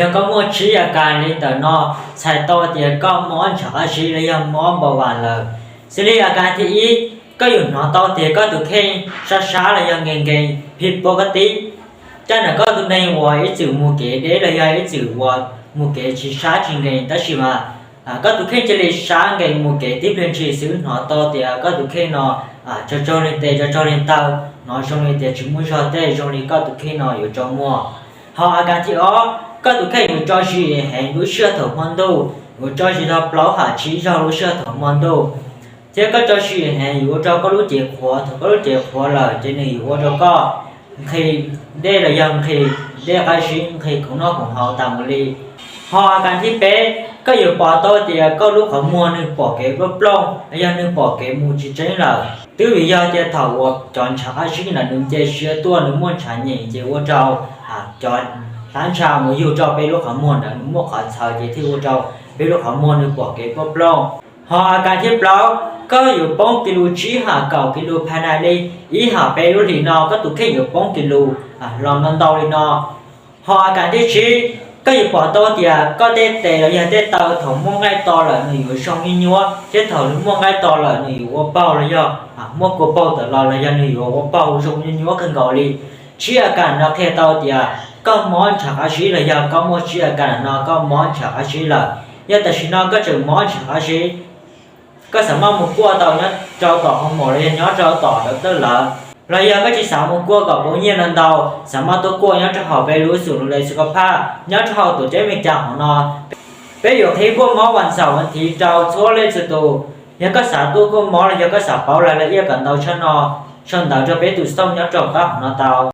Yog koj muaj tsib a kas li ntawm no, txhais tau tias koj mob ntshav qab zib los yog mob npau vas lawm. Xws li a kas thib ib, koj yuav hnov tau tias koj tus kheej sab sab los yog nkees nkees phim pob kab tib. Coj ntawm koj tus neeg uas ib txwm mus kev deb los yog ib txwm uas mus kev tsis sab tsis nkees, tab sis mas koj tus kheej cia li sab nkees mus kev tib pliag ntshis xwb, hnov tau tias koj tus kheej no tsaug tsaug li tes tsaug tsaug li taw, hnov zoo li tias tsis muaj zog tej, zoo li koj tus kheej no yuav tsaus muag. Ho a kas thib ob, koj tus kheej yuav tso zis heev lub sij hawm thaum hmo ntuj, yuav tso zis tau plaub ham tsib zaug lub sij hawm thaum hmo ntuj, thiab koj tso zis heev yuav ua rau koj lub cev qhuav. Thaum koj lub cev qhuav lawm ces nws yuav ua rau koj nqhis dej los yog nqhis dej qab zib, nqhis khoom noj khoom haus tas mus li. Ho a kas thib peb, koj yuav pom tau tias koj lub qhov muag nws pom kev plooj plooj los yog nws pom kev mus tsis tseeb lawm. Twb vim yog tias thaum uas cov ntshav qab zib ntawd nws nce siab tuaj, nws muaj ntshav nyeem ces ua rau cov hlab ntsha mus yug rau peb lub qhov muag ntawd, nws muaj qhov txhawv ces thiaj ua rau peb lub qhov muag nws pom kev plooj plooj. Ho a kas thib plaub, koj yuav poob kis lus tsib ham kaum kis lus phas nas li ib ham peb lub hlis no, koj tus kheej yuav poob kis lus los ntau ntau li no. Ho a kas thib tsib, koj yuav pom tau tias koj tej tes los yog tej taw thaum muaj nqaij to lawm nws yuav zoo nyuab nyuab, thiab thaum nws muaj nqaij to lawm nws yuav ua paug los yog muaj kua paug tawm los los yog nws yuav ua paug zoo nyuab nyuab kawg nkaus li. Tsib a kas no qhia tau tias koj mob ntshav qab zib los yog koj muaj tsib a kas no koj mob ntshav qab zib lawm. Yog tam sim no koj tseem mob ntshav qab zib, koj xav maj mus kuaj tau nyob rau tom hoo maum los yog nyob rau tom dawv tawj lawv, los yog koj tsis xav mus kuaj kom pauv nyiaj ntau ntau, xav maj tuaj kuaj nyob rau hauv peb lub xum Lus Lees Xu Kos Phaj nyob rau hauv tuam ceeb Amelikas hauv no. Peb yuav qhib kuaj mob vas xaum vas thiv rau txhua leej txhua tus. Yog koj xav tuaj kuaj mob los yog koj xav paub rau la iaj kom ntau tshaj no, sau ntawv rau peb tus xov tooj nyob rau qab hauv no tau.